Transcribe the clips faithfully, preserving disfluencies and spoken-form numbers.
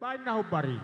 Baen na hombar i.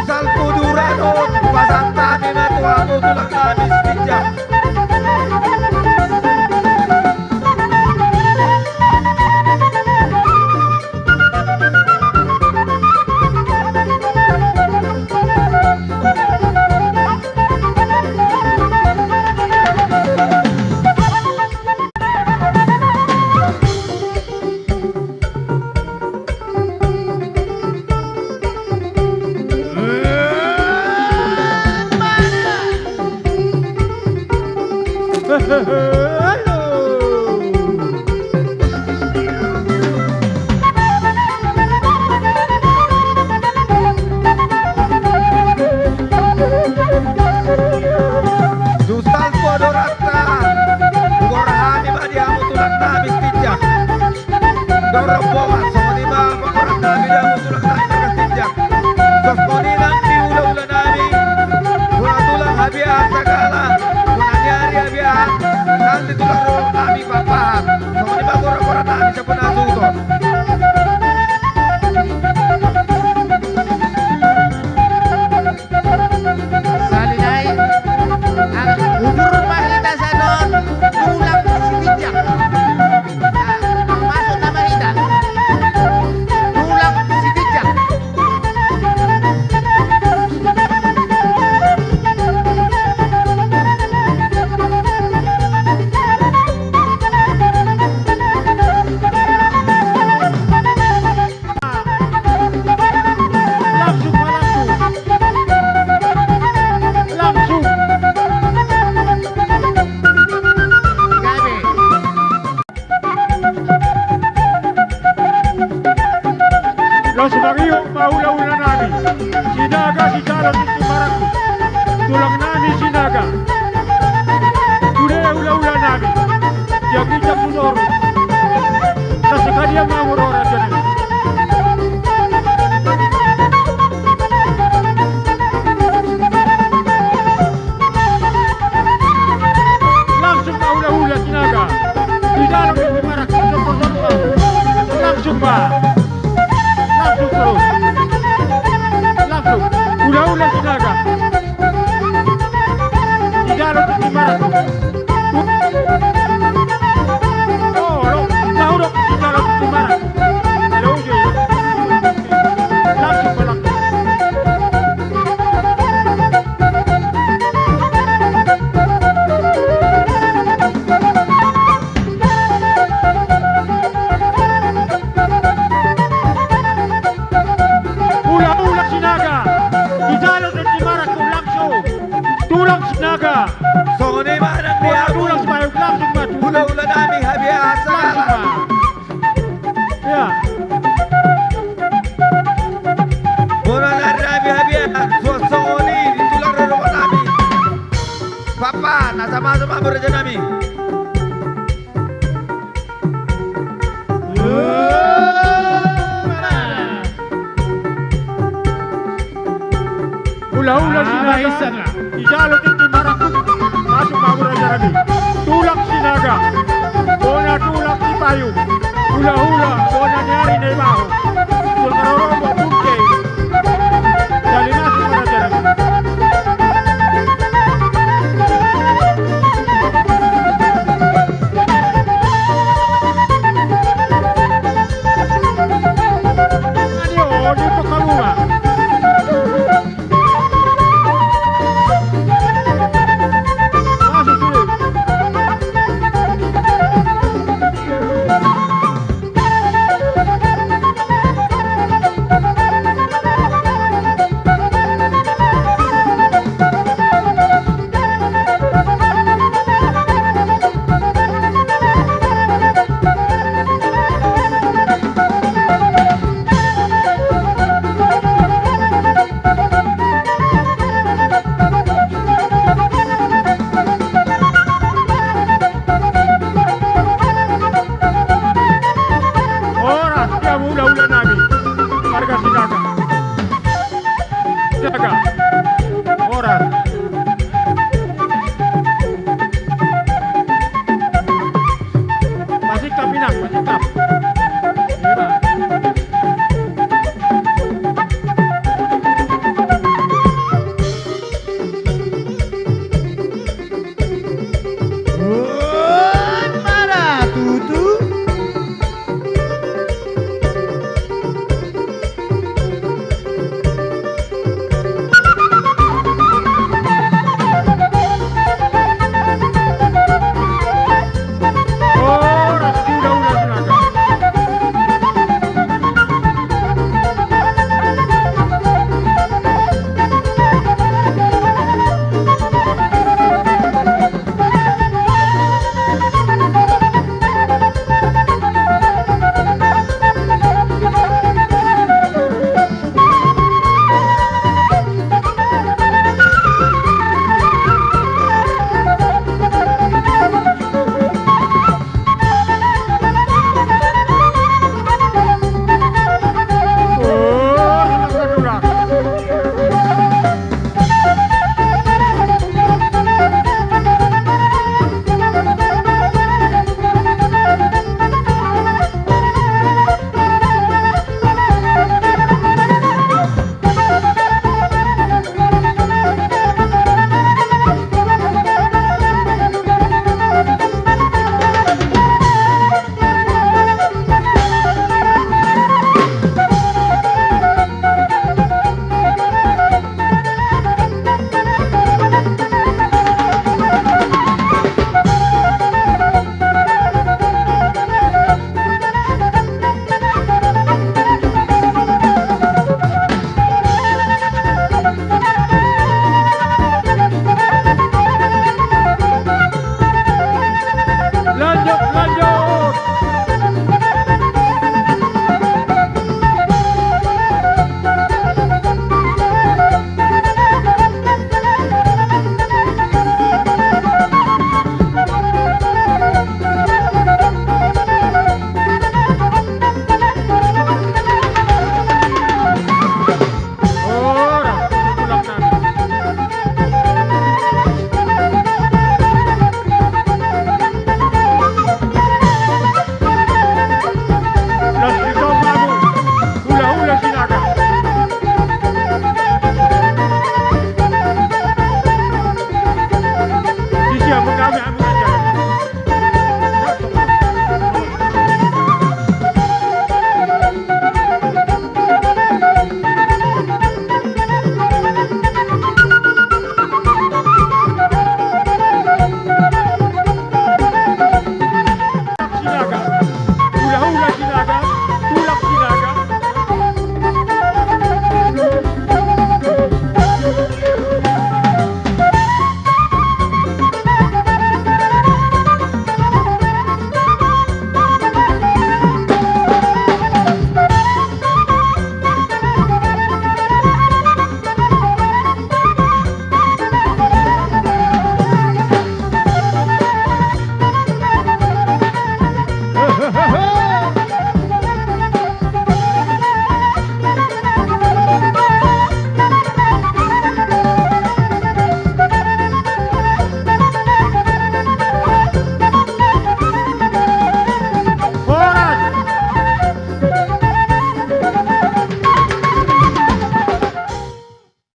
Salpu duran on, pasahat hami ma tu hamu tulang nami Sitinjak. Dung salpu adoranta, hugoar hami ma di hamu tulang nami Sitinjak. Dor rombongan, songon i ma panggoaran nami di hamu tulang nami marga Sitinjak. Songon i nang di hulahula nami, bona tulang Habiahan Sagala, bona ni ari Habiahan, nang di tulang rombongan nami Pakpahan. Songon i ma goargoaran nami sampulu na suhut on. Sahali nai, ah, udur ma hita sadon tulang Sitinjak. Ah, masuk nama hita. Tulang Sitinjak. Langsung, langsung. Langsung. Gabe. Laos marihut ma hulahula nami. Sinaga sijalo tintin marangkup. Tulang nami Sinaga. Sude hulahula nami. Sian ginjang tu toru. Sasakali ma murora jani. Langsung ma hulahula Sinaga. Di dalam di marangkup. Langsung ma. Langsung terus. Langsung. Hulahula Sinaga. Di dalam di marangkup. Oh, lo, tahu dong, di dalam di marangkup. Langsung ma, langsung. Hulahula Sinaga, di dalam di marangkup langsung. Tulang Sinaga. Songon i ma nang di hamu. Tulang Sinaga langsung ma. Hulahula nami Habiahan Sagala. Langsung ma. Ia. Bona ni ari nami Habiahan, suang songon i di tulang rorobot nami Pakpahan, na sama-sama ma raja nami. Hulahula Sinaga. Sijalo tintin marangkup. Masuk ma murah jarabi. Tulang Sinaga. Bona tulang Sipayung. Hulahula bona ni ari na ibaho. Tulang rorobot bungke. Inang, mantap.